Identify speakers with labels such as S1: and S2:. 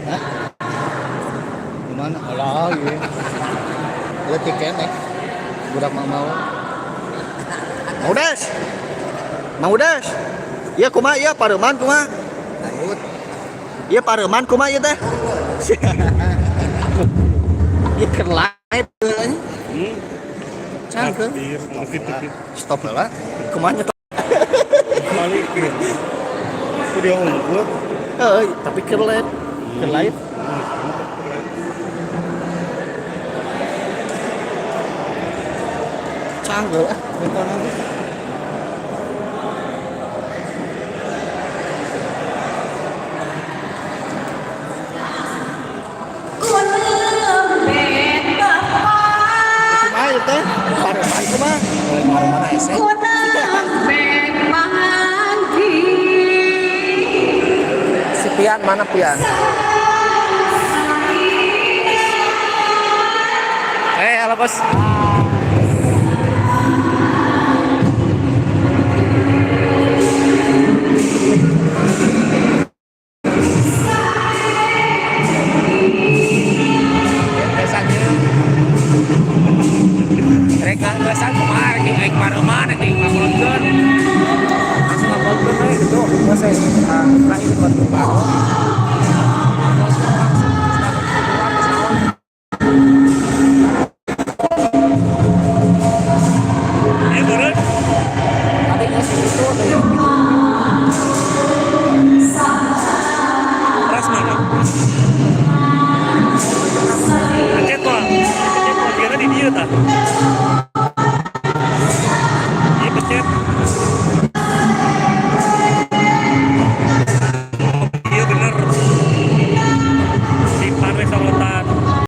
S1: Hah? Gimana? Alah, iya. Leutik keneh. Budak mah mau. Mang Udes. Mang Udes. Iya kumaha ieu pareuman kumaha?
S2: Lanjut.
S1: Iya pareuman kumaha ieu teh? Ieu keur live anjing. Cangkeun. Stop lah. Kumaha nyetop?
S3: Balik video unggul.
S1: Heeh, tapi keur live. Keur live. Cangkeun ah, bentar nanti. Kumaha ieu teh? Pareuman kumaha?
S2: Mana ese? Si Pian mana Pian?
S4: Halo bos. Mereka gesan kumaha rek aing pareuman rek nguploadkeun. Langsung nguploadkeun we gitu.
S2: Saya lain buat baru.